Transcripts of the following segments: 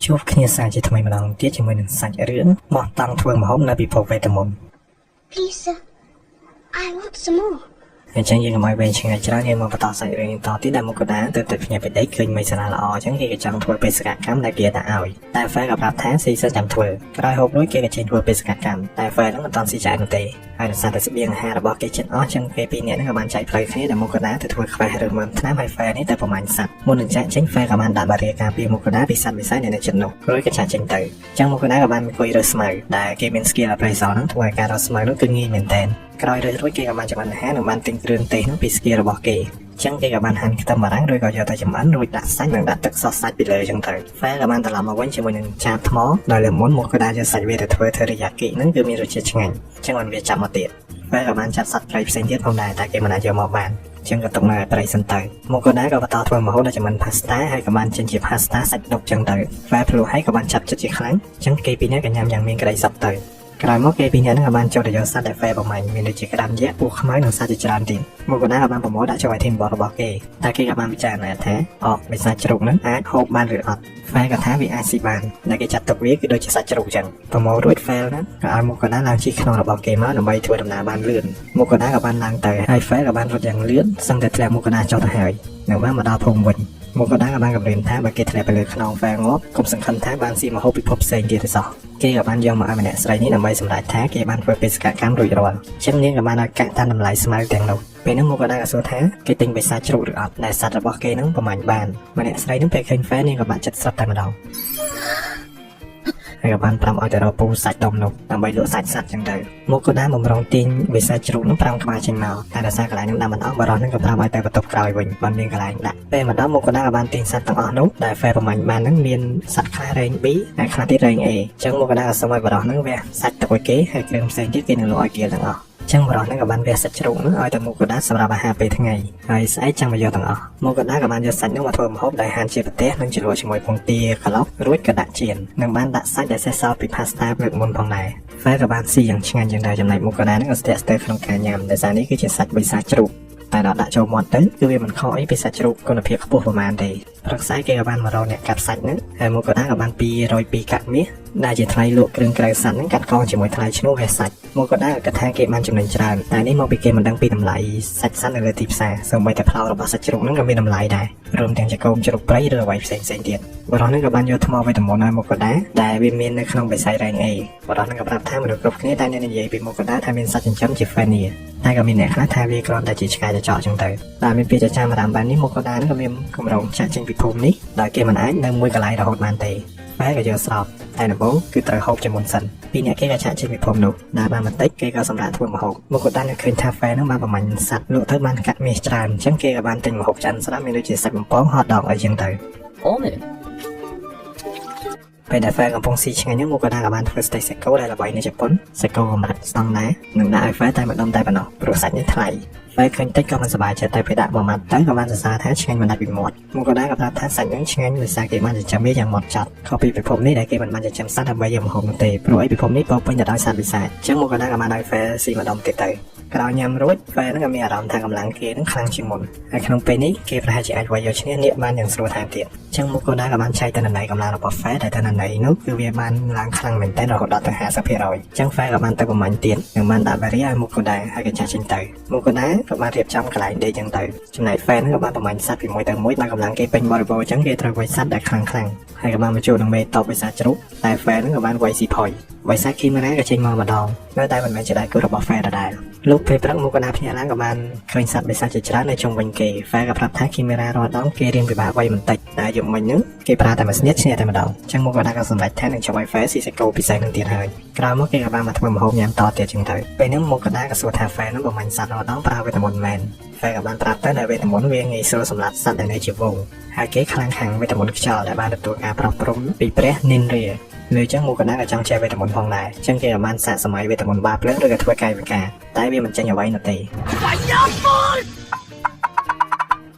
ជួបគ្នាសាជាថ្មីម្ដងទៀតជាមួយនឹងសាច់រឿងបោះតង់ធ្វើម្ហូបនៅពិភពវេទមន្ត Please, sir. I want some more. អញ្ចឹងយើងកុំឲ្យវែងឆ្ងាយច្រើនយើងមកបន្តសាច់រឿងនេះតទៀតដែលមកកដាទៅតែភ្ញាក់ពីដីឃើញមីសារាល្អអញ្ចឹងគេក៏ចង់ធ្វើបេសកកម្មដែលគេដាក់ឲ្យតែហ្វែក៏ប្រាប់ថាស៊ីសិនចាំធ្វើក្រោយហូបរួចគេក៏ចេញធ្វើបេសកកម្មតែហ្វែហ្នឹងមិនតាន់ស៊ីចាយនោះទេហើយដោយសារតែស្បៀងអាហាររបស់គេចិត្តអស់អញ្ចឹងគេពីរនាក់ហ្នឹងក៏បានចែកផ្លូវគ្នាដែលមកកដាទៅធ្វើខ្វេះឬមើមថ្នាំហើយហ្វែនេះទៅប្រមាញ់សត្វមុននឹងចាក់ចេញហ្វែក៏បានដាក់បារីការពារមកកដាពីសត្វវិស័យនៅចិត្តនោះរួចក៏ចាក់ចេញទៅអញ្ចឹងមកកដាក៏បានអង្គុយរើសស្មៅដែលគេមាន skill appraisal ហ្នឹងធ្វើឲ្យការរើសស្មៅនោះគឺងាយមែនទែនក្រោយរើសរួចគេក៏បានចម្អិនអាហារនិងបានទិញគ្រឿងទេសនោះពី skill របស់គេចឹងគេក៏បានហាន់ខ្ទឹមបារាំងរួចក៏យកទៅចម្អិនរួចដាក់សាច់និងដាក់ទឹកសសាច់ពីលើចឹងទៅហ្វែក៏បានត្រឡប់មកវិញជាមួយនឹងចាបថ្មដោយលើមុនមកក៏ដាក់យកសាច់វាទៅធ្វើ teriyaki ហ្នឹងគឺមានរសជាតិឆ្ងាញ់ចឹងបានវាចាប់មកទៀតហ្វែក៏បានចាប់សត្វព្រៃផ្សេងទៀតផងដែរតែគេមិនអាចយកមកបានចឹងក៏ទុកនៅឯព្រៃសិនទៅមកក៏ដែរក៏បន្តធ្វើម្ហូបដែលចម្អិនផាស្តាហើយក៏បានចេញជាផាស្តាសាច់ដុកចឹងទៅហ្វែភ្លុះហើយក៏បានចាប់ចិត្តជាខ្លាំងចឹងគេពីរនាក់ក៏ញ៉ាំយ៉ាងមានក្តីសុខទៅក្រោយមកគេពីរនាក់ហ្នឹងក៏បានចូលទៅយកសត្វដែលហ្វែប្រមាញ់មានដូចជាក្តាមយក្សពស់ខ្មៅនិងសត្វជាច្រើនទៀតមកកណាក៏បានប្រមូលដាក់ចូល item របស់គេតែគេក៏បានពិចារណាថាអកបិសាចជ្រូកហ្នឹងអាចហូបបានឬអត់ហ្វែក៏ថាវាអាចស៊ីបានដែលគេចាត់ទុកវាគឺដូចជាសាច់ជ្រូកចឹងប្រមូលរួចហ្វែលហ្នឹងក៏ឲ្យមកកណាឡើងជិះក្នុងរបស់គេមកដើម្បីធ្វើដំណើរបានលឿនមកកណាក៏បានឡើងទៅហើយហ្វែលក៏បានរត់យ៉ាងលឿនសឹងតែធ្លាក់មកកណាចុះទៅហើយនឹងបានមកដល់ភូមិវិញមកកណាក៏បានគម្រាមថាបើគេធ្លាក់ទៅលើខ្នងហ្វែលងាប់កុំសង្ឃឹមថាបានស៊ីម្ហូបពិភពផ្សេងទៀតទេសោះគេក៏បានយកមកឲ្យម្នាក់ស្រីនេះដើម្បីសម្រេចថាគេបានធ្វើបេសកកម្មរួចរាល់ចឹងនាងក៏បានឲ្យកាក់តាមតម្លៃស្មៅទាំងនោះពេលហ្នឹងមកកដាក៏សួរថាគេទិញបិសាចជ្រូកឬអត់ដែលសត្វរបស់គេហ្នឹងប្រមាញ់បានម្នាក់ស្រីហ្នឹងពេលឃើញហ្វែនាងក៏បាក់ចិត្តស្រាប់តែម្ដងហើយក៏បានប្រាប់ឲ្យទៅរកពូសាច់ដុំនោះដើម្បីលក់សាច់សត្វចឹងទៅមកក៏បានបំរុងទាញបិសាចជ្រូកនោះ5ក្បាលចេញមកតែដោយសារកន្លែងនោះដាក់មិនអស់បរោះហ្នឹងក៏ប្រាប់ឲ្យទៅបន្ទប់ក្រោយវិញបានមានកន្លែងដាក់ពេលមកដល់មកក៏បានបានទាញសត្វទាំងអស់នោះដែលហ្វែប្រមាញ់បានហ្នឹងមានសត្វខ្លះរែង B ហើយខ្លះទៀតរែង A ចឹងមកក៏បានសុំឲ្យបរោះហ្នឹងវះសាច់ទៅឲ្យគេហើយគ្រឿងផ្សេងទៀតគេនឹងលក់ឲ្យគេទាំងអស់ចឹងបរោះហ្នឹងក៏បានវះសាច់ជ្រូកហ្នឹងឲ្យទៅមុខកដាសម្រាប់អាហារពេលថ្ងៃហើយស្អែកចាំមកយកទាំងអស់មុខកដាក៏បានយកសាច់នោះមកធ្វើម្ហូបដែលហាន់ជាប្រទេសនិងជ្រលក់ជាមួយពងទាក្លុករួចក៏ដាក់ចៀននិងបានដាក់សាច់ដែលសេសសល់ពីផាស្តាលើកមុនផងដែរហ្វែក៏បានស៊ីយ៉ាងឆ្ងាញ់យ៉ាងដែរចំណែកមុខកដាហ្នឹងក៏ស្ទាក់ស្ទើរក្នុងការញ៉ាំដោយសារនេះគឺជាសាច់បិសាចជ្រូកតែដល់ដាក់ចូលមាត់ទៅគឺវាមិនខុសអីពីសាច់ជ្រូកគុណភាពខ្ពស់ប្រហែលទេព្រឹកស្អែកគេក៏បានមករកអ្នកកាត់សាច់ហ្នឹងហើយមុខកដាក៏បាន202កាក់មាសដែលជាថ្លៃលក់គ្រឿងក្រៅសត្វហ្នឹងកាត់កងជាមួយថ្លៃឈ្នួលវះសាច់មកក៏ដែរគាត់ថាគេបានចំណេញច្រើនតែនេះមកពីគេមិនដឹងពីតម្លៃសាច់សត្វនៅលើទីផ្សារសូម្បីតែផ្លោរបស់សាច់ជ្រូកហ្នឹងក៏មានតម្លៃដែររួមទាំងចកោមជ្រូកព្រៃឬអ្វីផ្សេងផ្សេងទៀតបរិះហ្នឹងក៏បានយកថ្មវេទមន្តឲ្យមកក៏ដែរដែលវាមាននៅក្នុងបិស័យរែង A បរិះហ្នឹងក៏ប្រាប់ថាមនុស្សគ្រប់គ្នាតែអ្នកនិយាយពីមកក៏ដែរថាមានសត្វចិញ្ចឹមជាហ្វេនីតែក៏មានអ្នកខ្លះថាវាគ្រាន់តែជាឆ្កែចចកចឹងទៅតែមានពាក្យចចាមអារាមបែបនេះមកក៏ដែរហ្នឹងក៏មានកម្រងចាក់ចេញពីភូមិនេះដោយគេមិនអាចនៅមួយកន្លែងរហូតបានទេតែក៏យកស្របតែដំបូងគឺត្រូវហូបជាមុនសិនពីអ្នកគេក៏ចាក់ចេញពីភូមិនោះដែលបានបន្តិចគេក៏សម្រាប់ធ្វើម្ហូបមកក៏បានឃើញថាហ្វែហ្នឹងបានប្រមាញ់សត្វលក់ទៅបានកាក់មាសច្រើនអញ្ចឹងគេក៏បានទិញម្ហូបឆ្អិនស្រាប់មានដូចជាសាច់បំពងហត់ដងអីចឹងទៅ Omen. ពេលដែលហ្វែកំពុងស៊ីឆ្ងាញ់ហ្នឹងមកក៏ដែរក៏បានធ្វើស្តេកសាច់គោដែលល្បីនៅជប៉ុនសាច់គោកម្រិតស្តង់ដារនិងដាក់ឲ្យហ្វែតែម្ដុំតែប៉ុណ្ណោះព្រោះសាច់នេះថ្លៃហ្វែឃើញតិចក៏មិនសប្បាយចិត្តតែពេលដាក់មួយម៉ាត់ទៅក៏បានសរសើរថាឆ្ងាញ់មិនដាច់ពីមាត់មកក៏ដែរក៏ប្រាប់ថាសាច់ហ្នឹងឆ្ងាញ់ដោយសារគេបានចិញ្ចឹមវាយ៉ាងម៉ត់ចត់ខុសពីពិភពនេះដែលគេមិនបានចិញ្ចឹមសត្វដើម្បីយកម្ហូបនោះទេព្រោះអីពិភពនេះពោពេញទៅដោយសត្វវិសាចអញ្ចឹងមកក៏ដែរក៏បានឲ្យហ្វែស៊ីម្ដុំទៀតទៅក្រោយញ៉ាំរួចហ្វែហ្នឹងក៏មានអារម្មណ៍ថាកម្លាំងគេហ្នឹងខ្លាំងជាងមុនហើយក្នុងពេលនេះគេប្រហែលជាអាចវាយយកឈ្នះនាគបានយ៉ាងស្រួលថែមទៀតអញ្ចឹងមកក៏ដែរក៏បានចែកទិន្នន័យកម្លាំងរបស់ហ្វែដែលទិន្នន័យនោះគឺវាបានឡើងខ្លាំងមែនទែនរហូតដល់ទៅ50%អញ្ចឹងហ្វែក៏បានទៅប្រមាញ់ទៀតនិងបានដាក់បារីឲ្យមុខក៏ដែរហើយក៏ចាស់ចេញទៅមុខក៏ដែរក៏បានរៀបចំកន្លែងដេកចឹងទៅចំណែកហ្វែហ្នឹងក៏បានប្រមាញ់សត្វពីមួយទៅមួយដល់កម្លាំងគេពេញបរិបូរណ៍អញ្ចឹងគេត្រូវវាយសត្វដែលខ្លាំងខ្លាំងហើយក៏បានមកជួបនឹងមេតបវិសាជ្រូកតែហ្វែហ្នឹងក៏បានវាយស៊ីផុយវាយសាគីម៉ារ៉ាក៏ចេញមកម្ដងនៅតែមិនមែនជាដៃគូរបស់ហ្វែដដែលលោកពេលព្រឹកមកកណាភ្ញាក់ឡើងក៏បានឃើញសត្វបិសាចជាច្រើននៅជុំវិញគេហ្វែក៏ប្រាប់ថាគីមេរ៉ារាល់ដងគេរៀងពិបាកវាយបន្តិចតែយប់មិញហ្នឹងគេប្រើតែមួយស្នៀតឈ្នះតែម្ដងអញ្ចឹងមកកណាក៏សម្រេចថានឹងជួយឲ្យហ្វែស៊ីសាច់គោពិសេសនឹងទៀតហើយក្រោយមកគេក៏បានមកធ្វើម្ហូបញ៉ាំតទៀតចឹងទៅពេលហ្នឹងមកកណាក៏សួរថាហ្វែហ្នឹងប្រមាញ់សត្វរាល់ដងប្រើវេទមន្តមែនហ្វែក៏បានប្រាប់ទៅដែលវេទមន្តវាងាយស្រួលសម្រាប់សត្វដែលនៅជាវងហើយគេខ្លាំងខាងវេទមន្តខ្យល់ដែលបានទទួលការប្រោះព្រំពីព្រះនិនរាលើចឹងមកកណាក៏ចង់ចេះវេទមន្តផងដែរចឹងគេក៏បានសាកសម័យវេទមន្តបាភ្លើងឬក៏ធ្វើកាយវិការតែវាមិនចេញអ្វីនោះទេ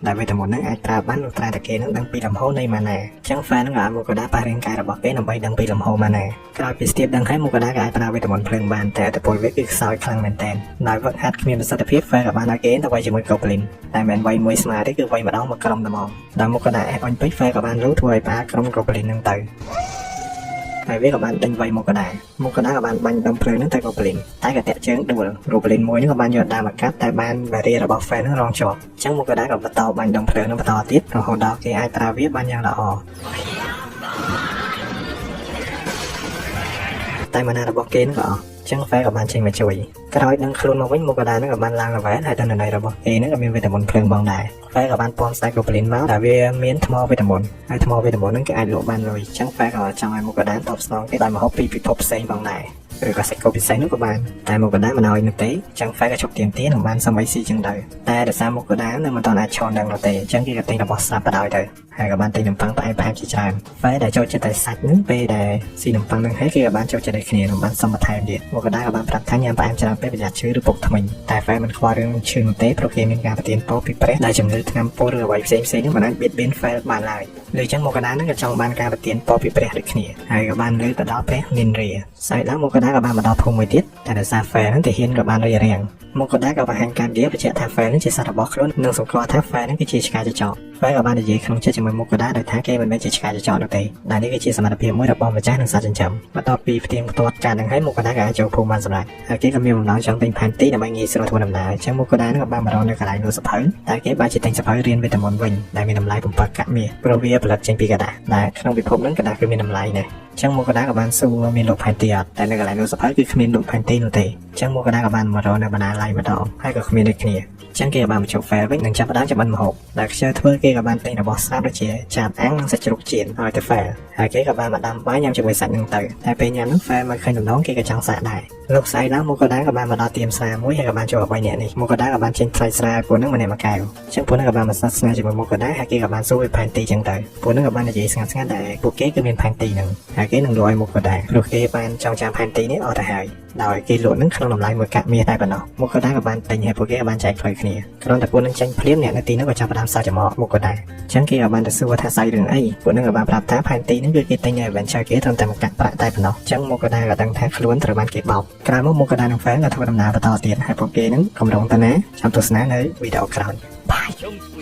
ដែលវេទមន្តហ្នឹងអាចប្រើបានលុះត្រាតែគេនឹងដឹងពីលំហូរនៃម៉ាណាអញ្ចឹងហ្វែហ្នឹងក៏ឲ្យមកកដាប៉ះរាងកាយរបស់គេដើម្បីដឹងពីលំហូរម៉ាណាក្រោយពីស្ទាបដឹងហើយមកកដាក៏អាចប្រើវេទមន្តភ្លើងបានតែឥទ្ធិពលវាគឺខ្សោយខ្លាំងមែនទែនដោយវឹកហាត់គ្មានប្រសិទ្ធភាពហ្វែក៏បានឲ្យគេទៅវាយជាមួយកូប្លីនតែមិនមែនវាយមួយស្មើទេគឺវាយម្ដងមកក្រុមតែហ្មងដល់មកកដាអេសអុញពេកហ្វែក៏បានលូធ្វើឲ្យផ្អាកក្រុមកូប្លីនហ្នឹងទៅ។ ហើយវាក៏បានដេញវាយមកកដាមកកដាក៏បានបាញ់ដុំភ្លើងហ្នឹងទៅ Goblin តែក៏តាក់ជើងដួល Goblin មួយហ្នឹងក៏បានយកដាវមកកាត់តែបាន barrier របស់ Fel ហ្នឹងរងជាប់អញ្ចឹងមកកដាក៏បន្តបាញ់ដុំភ្លើងហ្នឹងបន្តទៀតរហូតដល់គេអាចប្រើវាបានយ៉ាងល្អតែ mana របស់គេហ្នឹងក៏អស់អញ្ចឹង Fel ក៏បានចេញមកជួយក្រោយដឹងខ្លួនមកវិញមកកដាហ្នឹងក៏បានឡើង level ហើយដល់នៅរបស់គេហ្នឹងក៏មានវេទមន្តភ្លើងផងដែរ Fel ក៏បានពំស្ដេច Goblin មកដែលវាមានថ្មវេទមន្តហើយថ្មវេទមន្តហ្នឹងគេអាចលក់បានលុយអញ្ចឹង Fel ក៏ចង់ឲ្យមកកដាតបស្នងគេដោយម្ហូបពីពិភពផ្សេងផងដែរឬក៏សាច់គោពិសេសនោះក៏បានតែមកកដាមិនឲ្យនោះទេអញ្ចឹង Fel ក៏ជប់ទៀមទានឹងបានសំអីស៊ីចឹងទៅតែដោយសារមកកដានៅមិនទាន់អាចឈរនឹងនោះទេអញ្ចឹងគេក៏ទិញរបស់ស្រាប់បដ ாய் ទៅហើយក៏បានទិញនំប៉័ងផ្អែមផ្អែមជាច្រើន Fel ដែលចូលចិត្តតែសាច់ហ្នឹងពេលដែលស៊ីនំប៉័ងហ្នឹងហើយគេក៏បានចូលចិត្តដូចគ្នានឹងបានសុំបន្ថែមទៀតមកកដាក៏បានប្រាប់ថាញ៉ាំផ្អែមច្រើនពេកប្រយ័ត្នឈឺឬពុកធ្មេញតែ Fel មិនខ្វល់រឿងឈឺនោះទេព្រោះគេមានការប្រទានពរពីព្រះដែលជំងឺថ្នាំពុលឬអ្វីផ្សេងៗហ្នឹងមិនអាចបៀតបៀន Fel បានឡើយលើចឹងមកកដាហ្នឹងក៏ចង់បានការប្រទានពរពីព្រះដូចគ្នាហើយក៏បានលើទៅដល់ព្រះនិនរាស្អែកឡើងមកកដាក៏បានមកដល់ភូមិមួយទៀតតែដោយសារ Fel ហ្នឹងទាហានក៏បានរារាំងមកកដាក៏បង្ហាញការងារបញ្ជាក់ថា Fel ហ្នឹងជាសត្វរបស់ខ្លួននិងសម្គាល់ថា Fel ហ្នឹងគឺជាឆ្កែចចក Fel ក៏បាននិយាយក្នុងចិត្តជាមួយមុខកដាដោយថាគេមិនមែនជាឆ្កែចចកនោះទេដែលនេះគឺជាសមត្ថភាពមួយរបស់ម្ចាស់និងសត្វចិញ្ចឹមបន្ទាប់ពីផ្ទៀងផ្ទាត់ការនឹងហើយមុខកដាក៏អាចចូលភូមិបានសម្រេចហើយគេក៏មានបំណងចង់ទិញផែនទីដើម្បីងាយស្រួលធ្វើដំណើរអញ្ចឹងមុខកដានឹងក៏បានមករកនៅកន្លែងលក់សភៅតែគេបែរជាទិញសភៅរៀនវេទមន្តវិញដែលមានតម្លៃ7កាក់មាសព្រោះវាផលិតចេញពីក្រដាសដែលក្នុងពិភពហ្នឹងក្រដាសគឺមានតម្លៃណាស់អញ្ចឹងមកកដាក៏បានសួរមានលក់ផែនទីអត់តែនៅកន្លែងលក់សភៅគឺគ្មានលក់ផែនទីនោះទេអញ្ចឹងមកកដាក៏បានមករកនៅបណ្ណាល័យម្ដងហើយក៏គ្មានដូចគ្នាអញ្ចឹងគេក៏បានបញ្ចុះ Fel វិញនិងចាប់ផ្ដើមចម្អិនម្ហូបដែលខ្ជិលធ្វើគេក៏បានទិញរបស់ស្រាប់ដូចជាចាបអាំងនិងសាច់ជ្រូកចៀនឲ្យទៅ Fel ហើយគេក៏បានមកដាំបាយញ៉ាំជាមួយសាច់នឹងទៅតែពេលញ៉ាំនោះ Fel មកឃើញដំណងគេក៏ចង់សាកដែរលោកស្អែកឡើងមកកដាក៏បានមកដល់ទៀមស្រាមួយហើយក៏បានចូលឲ្យអ្នកនេះមកកដាក៏បានចេញថ្លៃស្រាឲ្យពួកនឹងម្នាក់មួយកែវអញ្ចឹងពួកនឹងក៏បានមកសាស្នាជាមួយមកកដាហើយគេក៏បានសួរពីផែនទីអញ្ចឹងទៅពួកនឹងក៏បាននិយាយស្ងាត់ស្ងាត់ដែរពួកគេគឺមានផែនទីហ្នឹងហើយគេនឹងលក់ឲ្យមកកដាព្រោះគេបានចងចាំផែនទីនេះអស់ទៅហើយដោយគេលក់នឹងក្នុងតម្លៃមួយកាក់មាសតែប៉ុណ្ណោះមកកដាក៏បានទិញហើយពួកគេក៏បានចែកផ្លូវគ្នាគ្រាន់តែពួកនឹងចេញភ្លាមអ្នកនៅទីនោះក៏ចាប់ផ្ដើមសើចច្រមុះមកកដាអញ្ចឹងគេក៏បានទៅសួរថាស្អីរឿងអីពួកនឹងក៏បានប្រាប់ថាផែនទីហ្នឹងគឺគេទិញឲ្យ adventure គេត្រឹមតែមួយកាក់ប្រាក់តែប៉ុណ្ណោះអញ្ចឹងមកកដាក៏ដឹងថាខ្លួនត្រូវបានគេបោកក្រោយមកមកកដានិង Fel ក៏ធ្វើដំណើរបន្តទៀតហើយពួកគេនឹងកម្រងទៅណាចាំទស្សនានៅវីដេអូក្រោយ bye.